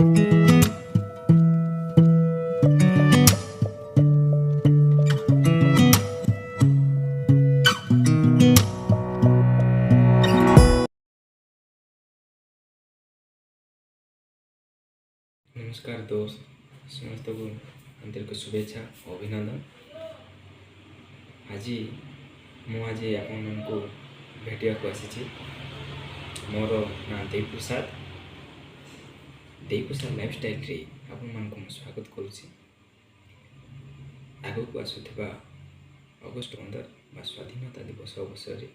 ନମସ୍କାର ଦୋସ୍ତ, ସମସ୍ତଙ୍କୁ ଆନ୍ତରିକ ଶୁଭେଚ୍ଛା ଓ ଅଭିନନ୍ଦନ। ଆଜି ମୁଁ ଆଜି ଆପଣମାନଙ୍କୁ ଭେଟିବାକୁ ଆସିଛି। ମୋର ନାଁ ଦେବପ୍ରସାଦ। ଦେବପ୍ରସାଦ ଲାଇଫଷ୍ଟାଇଲରେ ଆପଣମାନଙ୍କୁ ମୁଁ ସ୍ୱାଗତ କରୁଛି। ଆଗକୁ ଆସୁଥିବା ଅଗଷ୍ଟ 15 ବା ସ୍ୱାଧୀନତା ଦିବସ ଅବସରରେ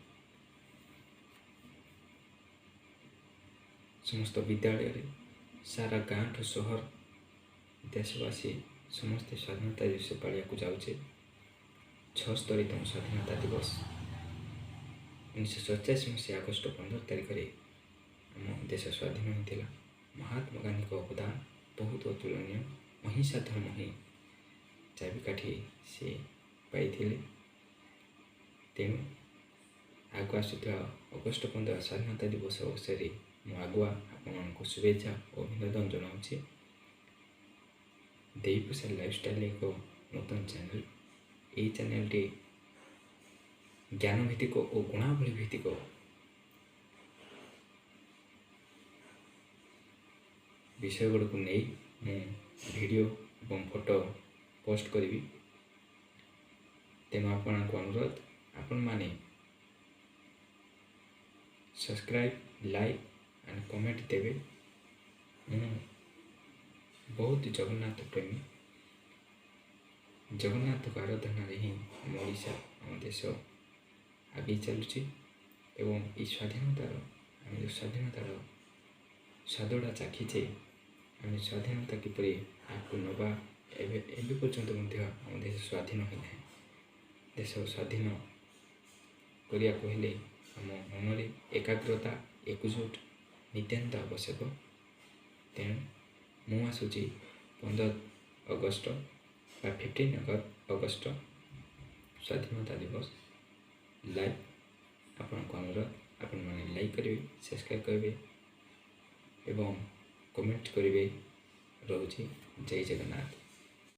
ସମସ୍ତ ବିଦ୍ୟାଳୟରେ, ସାରା ଗାଁଠୁ ସହର, ଦେଶବାସୀ ସମସ୍ତେ ସ୍ୱାଧୀନତା ଦିବସ ପାଳିବାକୁ ଯାଉଛେ। 76ତମ ସ୍ୱାଧୀନତା ଦିବସ। 1947 ମସିହା ଅଗଷ୍ଟ 15 ତାରିଖରେ ଆମ ଦେଶ ସ୍ୱାଧୀନ ହୋଇଥିଲା। ମହାତ୍ମା ଗାନ୍ଧୀଙ୍କ ଅବଦାନ ବହୁତ ଅତୁଳନୀୟ। ଅହିଂସା ଧର୍ମ ହିଁ ଚାବିକାଠି ସେ ପାଇଥିଲେ। ତେଣୁ ଆଗକୁ ଆସୁଥିବା ଅଗଷ୍ଟ 15 ସ୍ୱାଧୀନତା ଦିବସ ଅବସରରେ ମୁଁ ଆଗୁଆ ଆପଣମାନଙ୍କୁ ଶୁଭେଚ୍ଛା ଓ ଅଭିନନ୍ଦନ ଜଣାଉଛି। ଦେବୀପ୍ରସାଦ ଲାଇଫଷ୍ଟାଇଲ ଏକ ନୂତନ ଚ୍ୟାନେଲ। ଏହି ଚ୍ୟାନେଲଟି ଜ୍ଞାନ ଭିତ୍ତିକ ଓ ଗୁଣାବଳୀ ଭିତ୍ତିକ ବିଷୟ ଗୁଡ଼ିକୁ ନେଇ ମୁଁ ଭିଡ଼ିଓ ଏବଂ ଫଟୋ ପୋଷ୍ଟ କରିବି। ତେଣୁ ଆପଣଙ୍କୁ ଅନୁରୋଧ, ଆପଣମାନେ ସବସ୍କ୍ରାଇବ୍, ଲାଇକ୍ ଆଣ୍ଡ କମେଣ୍ଟ ଦେବେ। ମୁଁ ବହୁତ ଜଗନ୍ନାଥ ପ୍ରେମୀ। ଜଗନ୍ନାଥଙ୍କ ଆରାଧନାରେ ହିଁ ଆମ ଓଡ଼ିଶା, ଆମ ଦେଶ ଆଗେଇ ଚାଲୁଛି ଏବଂ ଏଇ ସ୍ୱାଧୀନତାର, ଆମେ ଯେଉଁ ସ୍ୱାଧୀନତାର ସ୍ୱାଦଟା ଚାଖିଛେ, ଆମେ ସ୍ୱାଧୀନତା କିପରି ଆଗକୁ ନେବା। ଏବେ ଏବେ ପର୍ଯ୍ୟନ୍ତ ମଧ୍ୟ ଆମ ଦେଶ ସ୍ୱାଧୀନ ହୋଇନାହିଁ। ଦେଶ ସ୍ୱାଧୀନ କରିବାକୁ ହେଲେ ଆମ ମନରେ ଏକାଗ୍ରତା, ଏକଜୁଟ ନିତ୍ୟାନ୍ତ ଆବଶ୍ୟକ। ତେଣୁ ମୁଁ ଆସୁଛି 15 ଅଗଷ୍ଟ ବା 15 ଅଗଷ୍ଟ ସ୍ୱାଧୀନତା ଦିବସ ଲାଇଭ୍। ଆପଣଙ୍କୁ ଅନୁରୋଧ, ଆପଣମାନେ ଲାଇକ୍ କରିବେ, ସବସ୍କ୍ରାଇବ୍ କରିବେ ଏବଂ କମେଣ୍ଟ କରିବେ। ରହୁଛି, ଜୟ ଜଗନ୍ନାଥ।